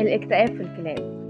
الاكتئاب في الكلاب.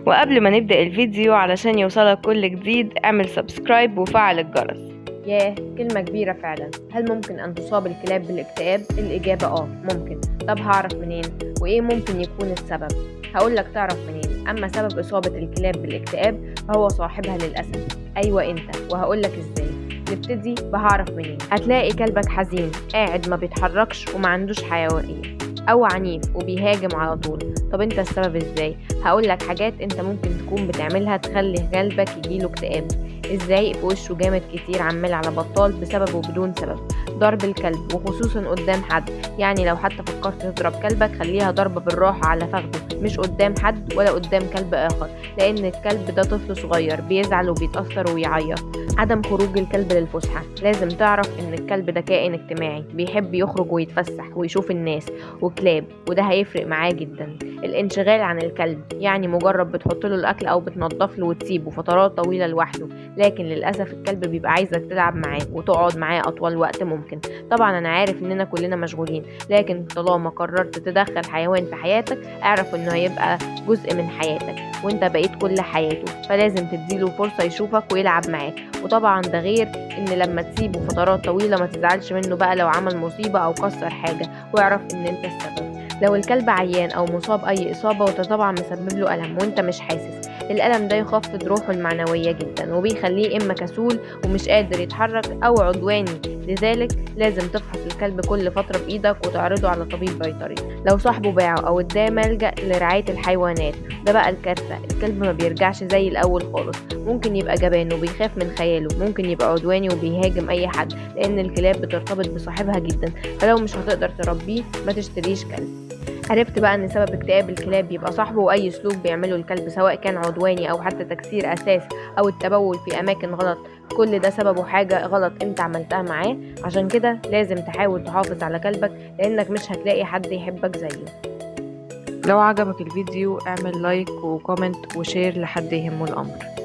وقبل ما نبدأ الفيديو، علشان يوصلك كل جديد اعمل subscribe وفعل الجرس. ياه، كلمة كبيرة فعلا. هل ممكن أن تصاب الكلاب بالاكتئاب؟ الإجابة آه ممكن. طب هعرف منين؟ وإيه ممكن يكون السبب؟ هقولك تعرف منين. أما سبب إصابة الكلاب بالاكتئاب فهو صاحبها للأسف. أيوة أنت، وهقولك إزاي. نبتدي بهعرف منين. هتلاقي كلبك حزين، قاعد ما بيتحركش وما عندوش حيوية، أو عنيف وبيهاجم على طول. طب انت السبب ازاي؟ هقولك حاجات انت ممكن تكون بتعملها تخلي كلبك يجيله اكتئاب. الزعيق في وشه جامد كتير، عمال على بطال، بسبب وبدون سبب. ضرب الكلب وخصوصا قدام حد، يعني لو حتى فكرت تضرب كلبك خليها ضربة بالراحة على فخده، مش قدام حد ولا قدام كلب آخر، لأن الكلب ده طفل صغير بيزعل وبيتأثر ويعيط. عدم خروج الكلب للفسحة. لازم تعرف إن الكلب ده كائن اجتماعي، بيحب يخرج ويتفسح ويشوف الناس وكلاب، وده هيفرق معاه جدا. الانشغال عن الكلب، يعني مجرد بتحط له الأكل أو بتنضف له وتسيبه فترات طويلة لوحده، لكن للأسف الكلب بيبقى عايزك تلعب معاه وتقعد معاه أطول وقت ممكن. طبعا أنا عارف إننا كلنا مشغولين، لكن طالما قررت تدخل حيوان في حياتك اعرف إنه هيبقى جزء من حياتك وإنت بقيت كل حياته، فلازم تديله فرصة يشوفك ويلعب معاك. وطبعا ده غير إن لما تسيبه فترات طويلة ما تزعلش منه بقى لو عمل مصيبة أو كسر حاجة، واعرف إن إنت السبب. لو الكلب عيان أو مصاب أي إصابة وده طبعا مسبب له ألم وإنت مش حاسس، الألم ده يخفض روحه المعنوية جدا وبيخليه إما كسول ومش قادر يتحرك أو عدواني. لذلك لازم تفحص الكلب كل فترة بإيدك وتعرضه على طبيب بيطري. لو صاحبه باعه أو اداه ملجأ لرعاية الحيوانات، ده بقى الكارثة، الكلب ما بيرجعش زي الأول خالص. ممكن يبقى جبان وبيخاف من خياله، ممكن يبقى عدواني وبيهاجم أي حد، لأن الكلاب بترتبط بصاحبها جدا، فلو مش هتقدر تربيه ما تشتريش كلب. عرفت بقى ان سبب اكتئاب الكلاب يبقى صاحبه، واي سلوك بيعمله الكلب سواء كان عدواني او حتى تكسير اساس او التبول في اماكن غلط، كل ده سببه حاجة غلط انت عملتها معاه. عشان كده لازم تحاول تحافظ على كلبك، لانك مش هتلاقي حد يحبك زيه. لو عجبك الفيديو اعمل like و comment و share لحد يهمه الامر.